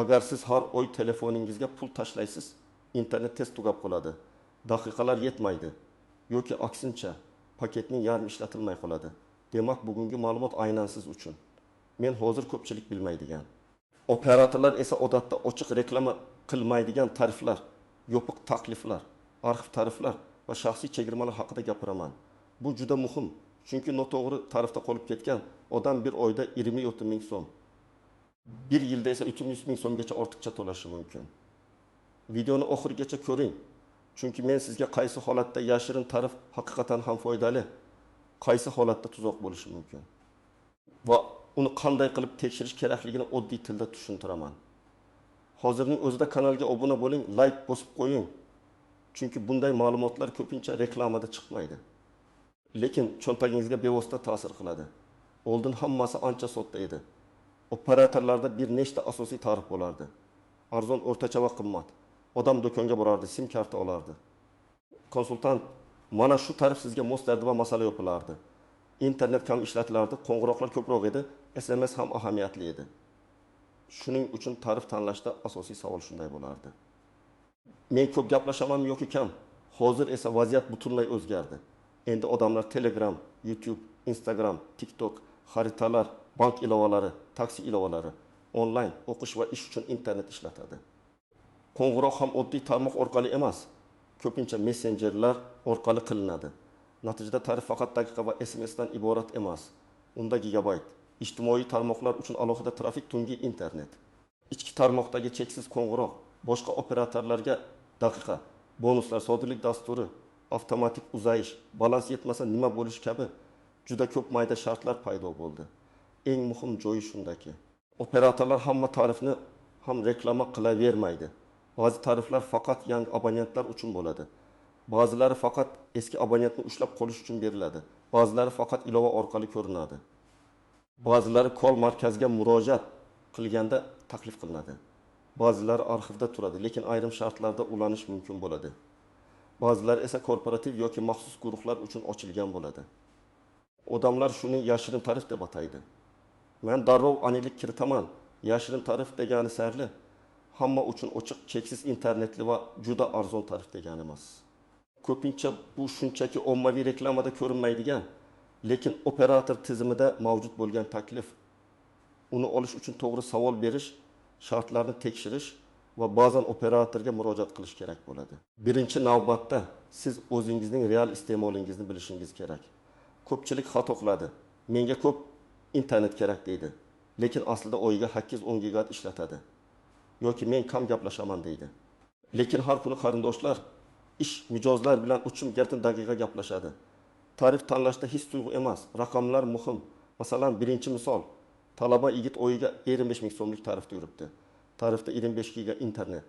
Agar siz har oy telefoningizga pul tashlaysiz, internet tez tugab qoladi, daqiqalar yetmaydi yoki aksincha, paketning yarmi ishlatilmay qoladi, demak bugungi ma'lumot aynan siz uchun. Men hozir ko'pchilik bilmaydigan, operatorlar esa odatda ochiq reklama qilmaydigan tariflar, yopiq takliflar, arxiv tariflar va shaxsiy chegirmalar haqida gapiraman. Bu juda muhim, chunki noto'g'ri tarifda qolib ketgan odam bir oyda 20 ming so'm, bir yilda esa 300 ming so'mgacha ortiqcha to'lashi mumkin. Videoni oxirigacha ko'ring, chunki men sizga qaysi holatda yashirin tarif haqiqatan ham foydali, qaysi holatda tuzoq bo'lishi mumkin va uni qanday qilib tekshirish kerakligini oddiy tilda tushuntiraman. Hozirning o'zida kanalga obuna bo'ling, like bosib qo'ying. Chunki bunday ma'lumotlar ko'pincha reklamada chiqmaydi. Lekin cho'ntagingizga bevosita ta'sir qiladi. Oldin hammasi ancha sodda edi. Operatorlarda bir nechta asosiy tarif bo'lardi. Arzon, o'rtacha va qimmat. Odam do'konga borardi, sim karta olardi. Konsultant mana shu tarif sizga mos derdi va masala yopilardi. Internet kam ishlatilardi, qo'ng'iroqlar ko'proq edi, SMS ham ahamiyatli edi. Shuning uchun tarif tanlashda asosiy savol shunday bo'lardi. Men ko'p gaplashamanmi yoki kam? Hozir esa vaziyat butunlay o'zgardi. Endi odamlar Telegram, YouTube, Instagram, TikTok, xaritalar, bank ilovalari, taksi ilovalari, onlayn o'qish va ish uchun internet ishlatadi. Qo'ng'iroq ham oddiy tarmoq orqali emas, ko'pincha messenjerlar orqali qilinadi. Natijada tarif faqat daqiqa va SMS dan iborat emas. Unda gigabayt, ijtimoiy tarmoqlar uchun alohida trafik, tungi internet, ichki tarmoqdagi cheksiz qo'ng'iroq, boshqa operatorlarga daqiqa, bonuslar, sodirlik dasturi, avtomatik uzayish, balans yetmasa nima bo'lishi kabi juda ko'p mayda shartlar paydo bo'ldi. Eng muhim joyi shundaki, operatorlar hamma tarifni ham reklama qilavermaydi. Ba'zi tariflar faqat yangi abonentlar uchun bo'ladi. Ba'zilari faqat eski abonentni ushlab qolish uchun beriladi. Ba'zilari faqat ilova orqali ko'rinadi. Ba'zilari call markaziga murojaat qilganda taklif qilinadi. Ba'zilari arxivda turadi, lekin ayrim shartlarda ulanish mumkin bo'ladi. Ba'zilari esa korporativ yoki maxsus guruhlar uchun ochilgan bo'ladi. Odamlar shuni yashirin tarif deb ataydi. Men darrov aniqlik kiritaman. Yashirin tarif degani sarli hamma uchun ochiq, cheksiz internetli va juda arzon tarif degani emas. Ko'pincha bu shunchaki ommaviy reklamada ko'rinmaydigan, lekin operator tizimida mavjud bo'lgan taklif. Uni olish uchun to'g'ri savol berish, shartlarni tekshirish va ba'zan operatorga murojaat qilish kerak bo'ladi. Birinchi navbatda siz o'zingizning real iste'molingizni bilishingiz kerak. Ko'pchilik xato qiladi. Menga ko'p internet kerak deydi, lekin aslida oyiga 8-10 gigabayt ishlatadi. Yoki men kam gaplashaman deydi. Lekin har kuni qarindoshlar, ish mijozlar bilan 3 daqiqa gaplashadi. Tarif tanlashda his tuyg'u emas, raqamlar muhim. Masalan, birinchi misol, talaba yigit oyiga 25 ming so'mlik tarifda yuribdi. Tarifda 25 giga internet,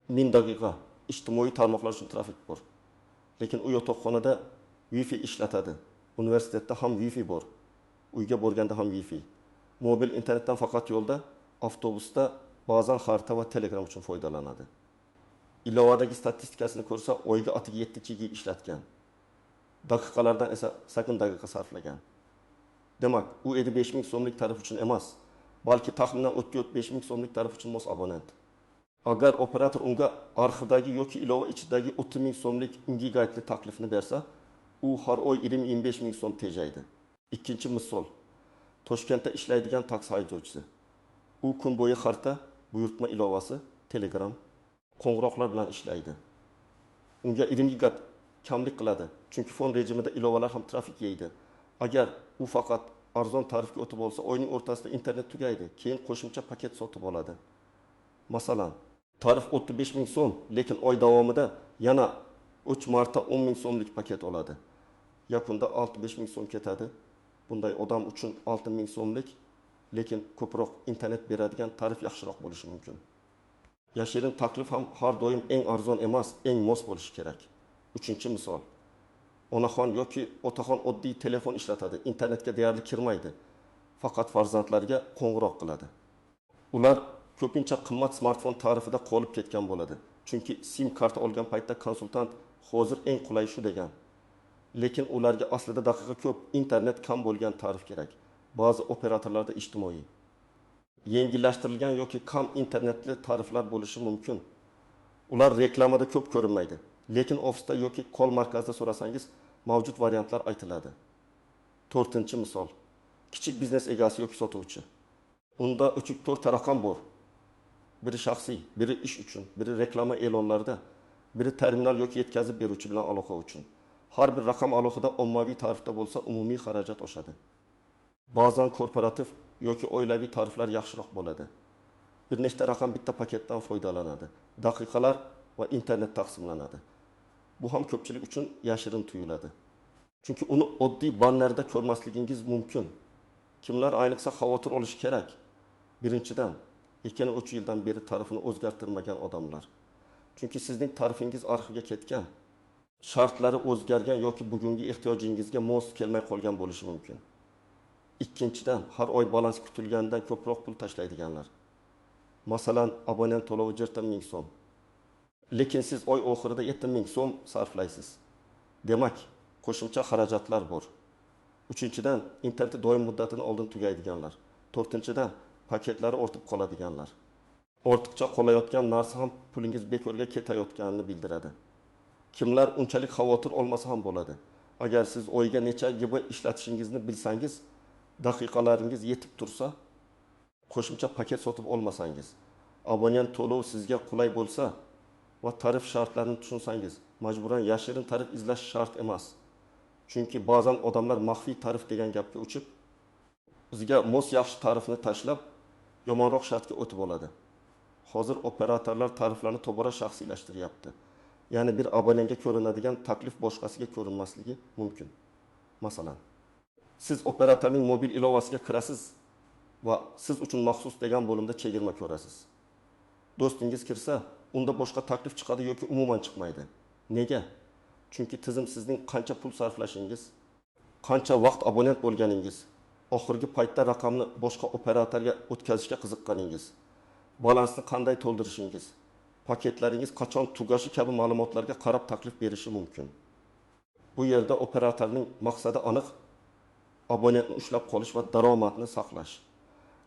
1000 daqiqa ijtimoiy tarmoqlar uchun trafik bor. Lekin u yotoqxonada Wi-Fi ishlatadi. Universitetda ham Wi-Fi bor. Uyga borganda ham Wi-Fi. Mobil internetdan faqat yo'lda, avtobusda, ba'zan xarita va Telegram uchun foydalanadi. Ilovadagi statistikasini ko'rsa, oyiga atigi 7 giga ishlatgan. Daqiqalardan esa 8 daqiqa sarflagan. Demak, u 55 ming so'mlik tarif uchun emas, balki taxminan 35 ming so'mlik tarif uchun mos abonent. Agar operator unga arxivdagi yoki ilova ichidagi 30 ming so'mlik gigabaytli taklifni bersa, u har oy 25 ming so'm tejaydi. Ikkinchi misol, Toshkentda ishlaydigan taksi haydovchisi. U kun bo'yi xarita, buyurtma ilovasi, Telegram, qo'ng'iroqlar bilan ishlaydi. Unga 20 gigabayt kamlik qiladi, chunki fon rejimida ilovalar ham trafik yeydi. Agar u faqat arzon tarifga o'tib olsa, oyning o'rtasida internet tugaydi, keyin qo'shimcha paket sotib oladi. Masalan, tarif 35 ming so'm, lekin oy davomida yana 3 marta 10 ming so'mlik paket oladi. Yakunda 65 ming so'm ketadi. Bunday odam uchun 6 ming so'mlik, lekin ko'proq internet beradigan tarif yaxshiroq bo'lishi mumkin. Yashirin taklif ham har doim eng arzon emas, eng mos bo'lishi kerak. Uchinchi misol. Onaxon yoki otaxon oddiy telefon ishlatadi, internetga deyarli kirmaydi. Faqat farzandlariga qo'ng'iroq qiladi. Ular ko'pincha qimmat smartfon tarifida qolib ketgan bo'ladi. Chunki sim karta olgan paytda konsultant hozir eng qulay shu degan. Lekin ularga aslida daqiqa ko'p, internet kam bo'lgan tarif kerak. Ba'zi operatorlarda ijtimoiy. Yengillashtirilgan yoki kam internetli tariflar bo'lishi mumkin. Ular reklamada ko'p ko'rinmaydi, lekin ofisda yoki call-markazda so'rasangiz, mavjud variantlar aytiladi. To'rtinchi misol. Kichik biznes egasi yoki sotuvchi. Unda 3-4 ta raqam bor. Biri shaxsiy, biri ish uchun, biri reklama e'lonlarida, biri terminal yoki yetkazib beruvchi bilan aloqa uchun. Har bir raqam alohida ommaviy tarifda bo'lsa, umumiy xarajat oshadi. Ba'zan korporativ yoki oilaviy tariflar yaxshiroq bo'ladi. Bir nechta raqam bitta paketdan foydalanadi. Daqiqalar va internet taqsimlanadi. Bu ham ko'pchilik uchun yashirin tuyuladi. Chunki uni oddiy bannerda ko'rmasligingiz mumkin. Kimlar ayniqsa xavotir olishi kerak? Birinchidan, 2-3 yildan beri tarifini o'zgartirmagan odamlar. Chunki sizning tarifingiz arxivga ketgan, shartlari o'zgargan yoki bugungi ehtiyojingizga mos kelmay qolgan bo'lishi mumkin. Ikkinchidan, har oy balans kutilganidan ko'proq pul tashlaydiganlar. Masalan, abonent to'lovi 20 000 so'm. Lekin siz oy oxirida 7000 so'm sarflaysiz. Demak, qo'shimcha xarajatlar bor. Uchinchidan, internetda doim muddatidan oldin tugaydiganlar. To'rtinchidan, paketlari ortib qoladiganlar. Ortiqcha qolayotgan narsa ham pulingiz bekorga ketayotganini bildiradi. Kimlar unchalik xavotir olmasa ham bo'ladi. Agar siz oyga necha GB ishlatishingizni bilsangiz, daqiqalaringiz yetib tursa, qo'shimcha paket sotib olmasangiz, abonent to'lovi sizga qulay bo'lsa va tarif shartlarini tushunsangiz, majburan yashirin tarif izlash shart emas. Chunki ba'zan odamlar maxfiy tarif degan gapga uchib, bizga mos yaxshi tarifni tashlab, yomonroq shartga o'tib oladi. Hozir operatorlar tariflarni tobora shaxsiylashtiryapti. Ya'ni bir abonentga ko'rinadigan taklif boshqasiga ko'rinmasligi mumkin. Masalan, siz operatorning mobil ilovasiga kirasiz va siz uchun maxsus degan bo'limda chegirma ko'rasiz. Do'stingiz kirsa, unda boshqa taklif chiqadi yoki umuman chiqmaydi. Nega? Chunki tizim sizning qancha pul sarflashingiz, qancha vaqt abonent bo'lganingiz, oxirgi paytda raqamni boshqa operatorga o'tkazishga qiziqqaningiz, balansni qanday to'ldirishingiz, paketlaringiz qachon tugashi kabi ma'lumotlarga qarab taklif berishi mumkin. Bu yerda operatorning maqsadi aniq: abonentni ushlab qolish va daromadni saqlash.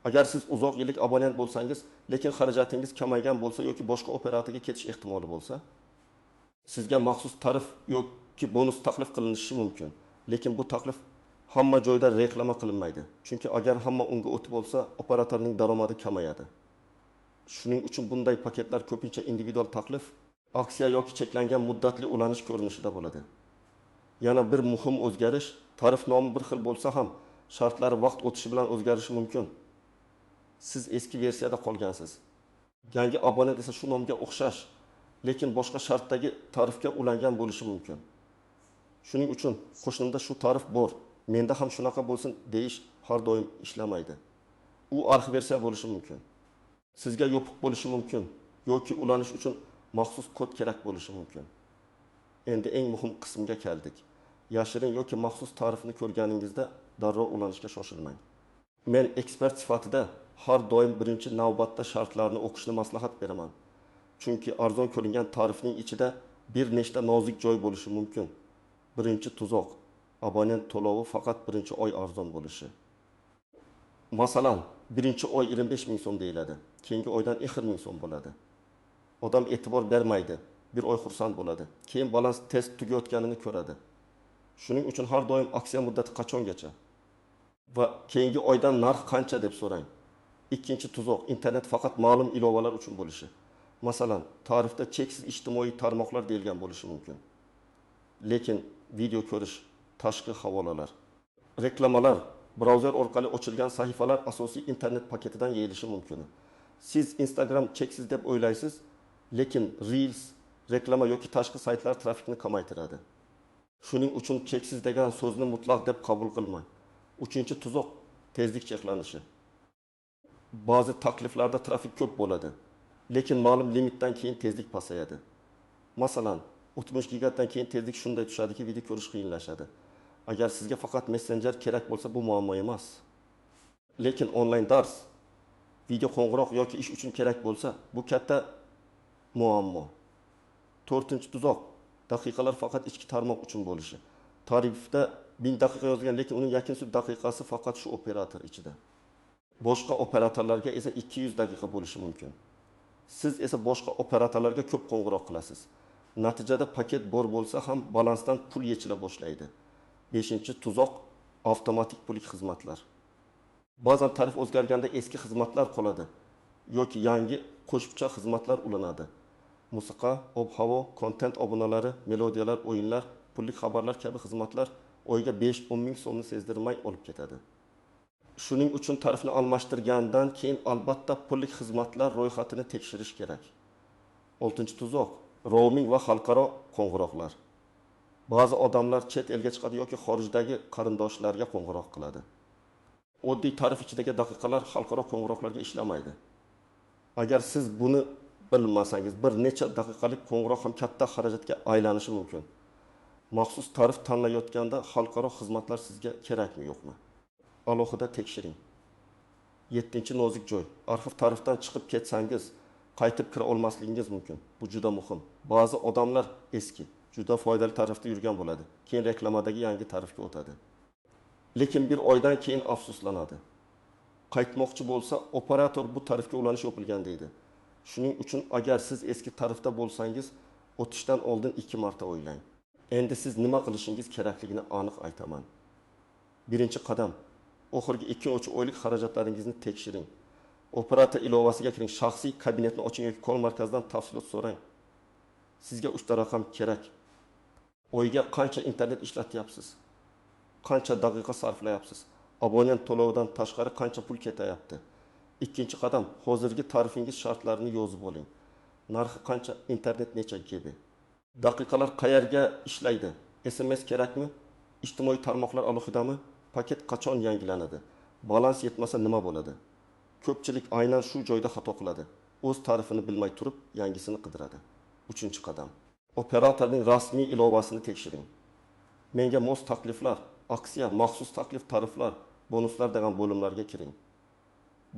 Agar siz uzoq yillik abonent bo'lsangiz, lekin xarajatingiz kamaygan bo'lsa yoki boshqa operatorga ketish ehtimoli bo'lsa, sizga maxsus tarif yoki bonus taklif qilinishi mumkin. Lekin bu taklif hamma joyda reklama qilinmaydi. Chunki agar hamma unga o'tib olsa, operatorning daromadi kamayadi. Shuning uchun bunday paketlar ko'pincha individual taklif, aksiya yoki cheklangan muddatli ulanish ko'rinishida bo'ladi. Yana bir muhim o'zgarish, tarif nomi bir xil bo'lsa ham, shartlari vaqt o'tishi bilan o'zgarishi mumkin. Siz eski versiyada qolgansiz. Yangi abonent esa shu nomga o'xshash, lekin boshqa shartdagi tarifga ulangan bo'lishi mumkin. Shuning uchun qo'shnimda shu tarif bor, menda ham shunaqa bo'lsin deyish har doim ishlamaydi. U arxiv versiya bo'lishi mumkin. Sizga yopiq bo'lishi mumkin yoki ulanish uchun maxsus kod kerak bo'lishi mumkin. Endi eng muhim qismga keldik. Yashirin yoki maxsus tarifni ko'rganingizda darrov ulanishga shoshilmang. Men ekspert sifatida har doim birinchi navbatda shartlarni o'qishni maslahat beraman. Chunki arzon ko'ringan tarifning ichida bir nechta nozik joy bo'lishi mumkin. Birinchi tuzoq: abonent to'lovi faqat birinchi oy arzon bo'lishi. Masalan, birinchi oy 25 ming so'm deyiladi. Keyingi oydan 20 ming so'm bo'ladi. Odam e'tibor bermaydi. Bir oy xursand bo'ladi. Keyin balans tez tugayotganini ko'radi. Shuning uchun har doim aksiya muddati qachongacha va keyingi oydan narx qancha deb so'rang. Ikkinchi tuzoq: internet faqat ma'lum ilovalar uchun bo'lishi. Masalan, tarifda cheksiz ijtimoiy tarmoqlar deyilgan bo'lishi mumkin. Lekin video ko'rish, tashqi havolalar, reklamalar, brauzer orqali ochilgan sahifalar asosiy internet paketidan yeyilishi mumkin. Siz Instagram cheksiz deb o'ylaysiz, lekin Reels, reklama yoki tashqi saytlar trafikni kamaytiradi. Shuning uchun cheksiz degan so'zni mutlaq deb qabul qilmang. Uchinchi tuzoq: tezlik cheklanishi. Ba'zi takliflarda trafik ko'p bo'ladi, lekin ma'lum limitdan keyin tezlik pasayadi. Masalan, 60 gigatdan keyin tezlik shunday tushadiki, video ko'rish qiyinlashadi. Agar sizga faqat messenjer kerak bo'lsa, bu muammo emas. Lekin onlayn dars, video qo'ng'iroq yoki ish uchun kerak bo'lsa, bu katta muammo. To'rtinchi tuzoq: daqiqalar faqat ichki tarmoq uchun bo'lishi. Tarifda 1000 daqiqa yozilgan, lekin uning yakun daqiqasi faqat shu operator ichida. Boshqa operatorlarga esa 200 daqiqa bo'lishi mumkin. Siz esa boshqa operatorlarga ko'p qo'ng'iroq qilasiz. Natijada paket bor bo'lsa ham balansdan pul yechila boshlaydi. Beshinchi tuzoq: avtomatik pullik xizmatlar. Ba'zan tarif o'zgarganda eski xizmatlar qoladi yoki yangi qo'shimcha xizmatlar ulanadi. Musiqa, ob-havo, kontent obunalari, melodiyalar, o'yinlar, pullik xabarlar kabi xizmatlar oyga 5-10 ming so'mni sezdirmay olib ketadi. Shuning uchun tarifni almashtirgandan keyin albatta pullik xizmatlar ro'yxatini tekshirish kerak. Oltinchi tuzoq: roaming va xalqaro qo'ng'iroqlar. Ba'zi odamlar chet elga chiqadi yoki xorijdagi qarindoshlarga qo'ng'iroq qiladi. Oddiy tarif ichidagi daqiqalar xalqaro qo'ng'iroqlarga ishlamaydi. Agar siz buni bilmasangiz, bir necha daqiqalik qo'ng'iroq ham katta xarajatga aylanishi mumkin. Maxsus tarif tanlayotganda xalqaro xizmatlar sizga kerakmi yo'qmi? Alohida tekshiring. Yettinchi nozik joy: arxiv tarifdan chiqib ketsangiz, qaytib kira olmasligingiz mumkin. Bu juda muhim. Ba'zi odamlar eski, juda foydali tarifda yurgan bo'ladi. Keyin reklamadagi yangi tarifga o'tadi. Lekin bir oydan keyin afsuslanadi. Qaytmoqchi bo'lsa, operator bu tarifga ulanish yopilgan deydi. Shuning uchun agar siz eski tarifda bo'lsangiz, o'tishdan oldin 2 marta o'ylang. Endi siz nima qilishingiz kerakligini aniq aytaman. Birinchi qadam: oxirgi 2-3 oylik xarajatlaringizni tekshiring. Operator ilovasiga kiring, shaxsiy kabinetni oching yoki call markazidan tafsilot so'rang. Sizga 3 ta raqam kerak. Oyga qancha internet ishlatyapsiz? Qancha daqiqa sarflayapsiz? Abonent to'lovidan tashqari qancha pul ketayapti? Ikkinchi qadam: hozirgi tarifingiz shartlarini yozib oling. Narxi qancha, internet necha GB? Daqiqalar qayerga ishlaydi? SMS kerakmi? Ijtimoiy tarmoqlar alohidami? Paket qachon yangilanadi? Balans yetmasa nima bo'ladi? Ko'pchilik aynan shu joyda xato qiladi. O'z tarifini bilmay turib, yangisini qidiradi. Uchinchi qadam: operatorning rasmiy ilovasini tekshiring. Menga mos takliflar, aksiya, maxsus taklif, tariflar, bonuslar degan bo'limlarga kiring.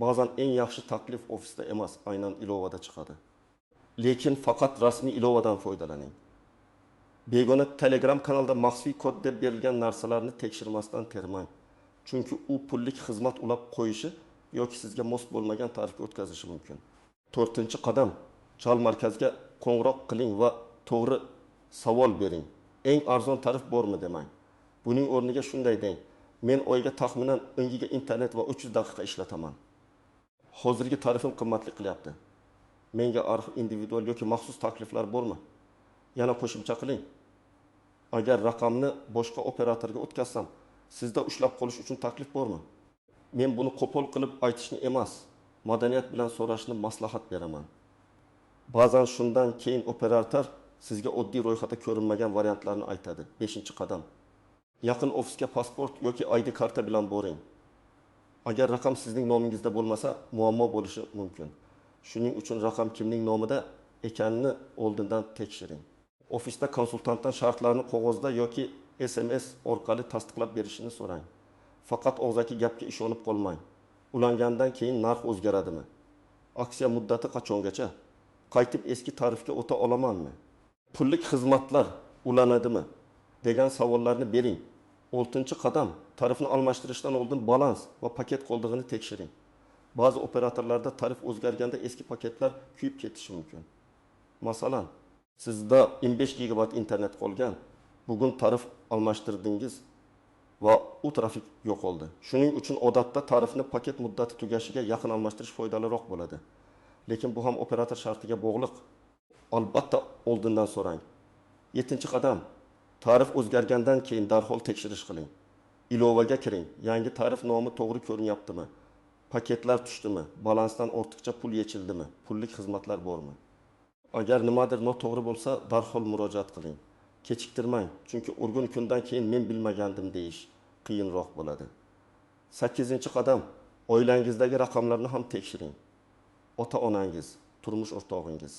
Ba'zan eng yaxshi taklif ofisda emas, aynan ilovada chiqadi. Lekin faqat rasmiy ilovadan foydalaning. Begona Telegram kanalda maxfiy kod deb berilgan narsalarni tekshirmasdan termang. Chunki u pullik xizmat ulab qo'yishi yoki sizga mos bo'lmagan tarifga o'tkazishi mumkin. To'rtinchi qadam: chal markazga qo'ng'iroq qiling va to'g'ri savol bering. Eng arzon tarif bormi demang. Buning o'rniga shunday deng: men oyga taxminan 10 giga internet va 300 daqiqa ishlataman. Hozirgi tarifim qimmatlik qilyapti. Menga arxiv individual yoki maxsus takliflar bormi? Yana qo'shimcha qiling: agar raqamni boshqa operatorga o'tkazsam, sizda ushlab qolish uchun taklif bormi? Men buni qo'pol qilib aytishni emas, madaniyat bilan so'rashni maslahat beraman. Ba'zan shundan keyin operator sizga oddiy ro'yxatda ko'rinmagan variantlarni aytadi. Beshinchi qadam: yaqin ofisga pasport yoki ID karta bilan boring. Agar raqam sizning nomingizda bo'lmasa, muammo bo'lishi mumkin. Shuning uchun raqam kimning nomida ekanini oldindan tekshiring. Ofisda konsultantdan shartlarni qog'ozda yoki SMS orqali tasdiqlab berishini so'rang. Faqat og'zaki gapga ishonib qolmang. Ulangandan keyin narx o'zgaradimi? Aksiya muddati qachongacha? Qaytib eski tarifga o'ta olamanmi? Pullik xizmatlar ulanadimi? Degan savollarni bering. Oltinchi qadam: tarifni almashtirishdan oldin balans va paket qoldig'ini tekshiring. Ba'zi operatorlarda tarif o'zgarganda eski paketlar kuyib ketishi mumkin. Masalan, sizda 25 gigabayt internet qolgan, bugun tarif almashtirdingiz va u trafik yo'qoldi. Shuning uchun odatda tarifni paket muddati tugashiga yaqin almashtirish foydaliroq bo'ladi. Lekin bu ham operator shartiga bog'liq. Albatta oldindan so'rang. Yettinchi qadam: tarif o'zgargandan keyin darhol tekshirish qiling. Ilovaga kiring. Yangi tarif nomi to'g'ri ko'rinyaptimi? Paketlar tushdimi? Balansdan ortiqcha pul yechildimi? Pullik xizmatlar bormi? Agar nimadir noto'g'ri bo'lsa, darhol murojaat qiling. Kechiktirmang, chunki o'rgun kundan keyin men bilmagandim deyish qiyinroq bo'ladi. Sakkizinchi qadam: oilangizdagi raqamlarni ham tekshiring. Ota-onangiz, turmush o'rtog'ingiz,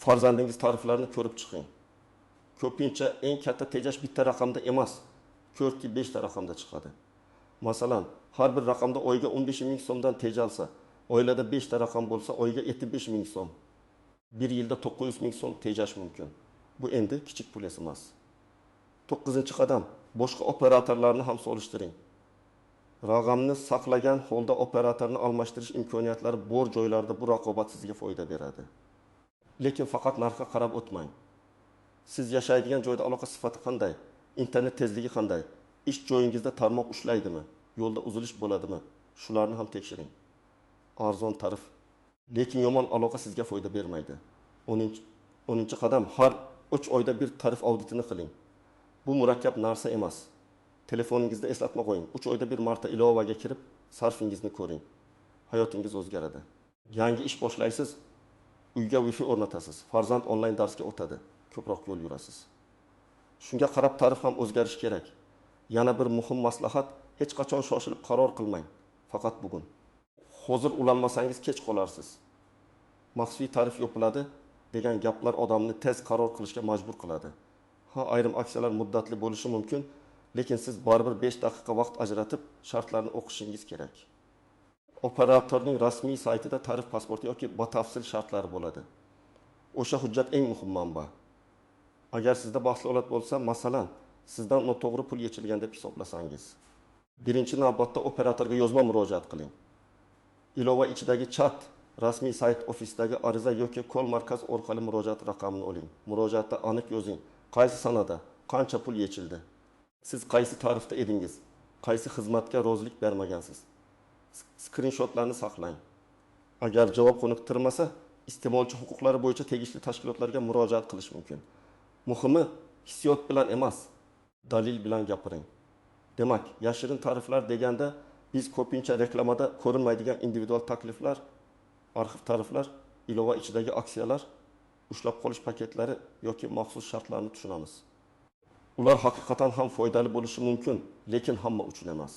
farzandingiz tariflarini ko'rib chiqing. Ko'pincha eng katta tejash bitta raqamda emas, 4-5 ta raqamda chiqadi. Masalan, har bir raqamda oyga 15 ming so'mdan tejalsa, oilada 5 ta raqam bo'lsa, oyga 75 ming so'm. Bir yilda 900 ming so'm tejash mumkin. Bu endi kichik pul emas. 9-qadam: boshqa operatorlarni ham solishtiring. Raqamni saqlagan holda operatorni almashtirish imkoniyatlari bor joylarda bu raqobat sizga foyda beradi. Lekin faqat narxga qarab o'tmang. Siz yashaydigan joyda aloqa sifati qanday? Internet tezligi qanday? Ish joyingizda tarmoq ushlaydimi? Yo'lda uzilish bo'ladimi? Shularni ham tekshiring. Arzon tarif, lekin yomon aloqa sizga foyda bermaydi. 10-qadam: har 3 oyda bir tarif auditini qiling. Bu murakkab narsa emas. Telefoningizda eslatma qo'ying. 3 oyda bir marta ilovaga kirib, sarfingizni ko'ring. Hayotingiz o'zgaradi. Yangi ish boshlaysiz, uyga Wi-Fi o'rnatasiz. Farzand onlayn darsga o'tadi, ko'proq yo'l yurasiz. Shunga qarab tarif ham o'zgarishi kerak. Yana bir muhim maslahat: hech qachon shoshilib qaror qilmang. Faqat bugun. Hozir ulanmasangiz kech qolarsiz. Maxfiy tarif yopiladi degan gaplar odamni tez qaror qilishga majbur qiladi. Ha, ayrim aksiyalar muddatli bo'lishi mumkin, lekin siz baribir 5 daqiqa vaqt ajratib shartlarni o'qishingiz kerak. Operatorning rasmiy saytida tarif pasporti yoki batafsil shartlari bo'ladi. O'sha hujjat eng muhim manba. Agar sizda bahsli holat bo'lsa, masalan, sizdan noto'g'ri pul yechilgan deb hisoblasangiz, birinchi navbatda operatorga yozma murojaat qiling. Ilova ichidagi chat, rasmiy sayt ofisdagi ariza yoki call markaz orqali murojaat raqamini oling. Murojaatda aniq yozing: qaysi sanada, qancha pul yechildi, siz qaysi tarifda edingiz, qaysi xizmatga rozilik bermagansiz. Skrinshotlarni saqlang. Agar javob qoniqtirmasa, iste'molchi huquqlari bo'yicha tegishli tashkilotlarga murojaat qilish mumkin. Muhimi, hissiyot bilan emas, dalil bilan gapiring. Demak, yashirin tariflar deganda biz ko'pincha reklamada ko'rinmaydigan individual takliflar, arxiv tariflar, ilova ichidagi aksiyalar, ushlab qolish paketlari yoki maxsus shartlarni tushunamiz. Ular haqiqatan ham foydali bo'lishi mumkin, lekin hamma uchun emas.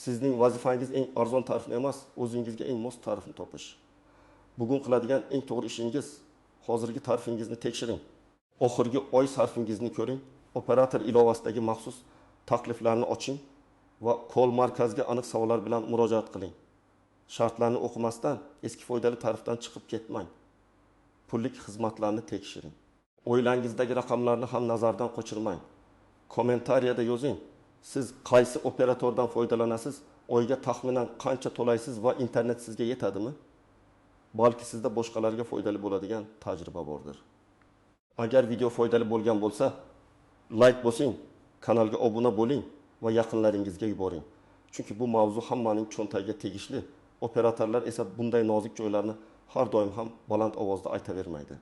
Sizning vazifangiz eng arzon tarifni emas, o'zingizga eng mos tarifni topish. Bugun qiladigan eng to'g'ri ishingiz: hozirgi tarifingizni tekshiring. Oxirgi oy sarfingizni ko'ring, operator ilovasidagi maxsus takliflarni oching va call markazga aniq savollar bilan murojaat qiling. Shartlarni o'qimasdan eski foydali tarifdan chiqib ketmang. Pullik xizmatlarni tekshiring. Oilangizdagi raqamlarni ham nazardan qochirmang. Kommentariyada yozing: siz qaysi operatordan foydalanasiz, oyga taxminan qancha to'laysiz va internet sizga yetadimi? Balki sizda boshqalarga foydali bo'ladigan tajriba bordir. Agar video foydali bo'lgan bo'lsa, like bosing, kanalga obuna bo'ling va yaqinlaringizga yuboring. Chunki bu mavzu hammaning cho'ntagiga tegishli. Operatorlar esa bunday nozik joylarni har doim ham baland ovozda aytavermaydi.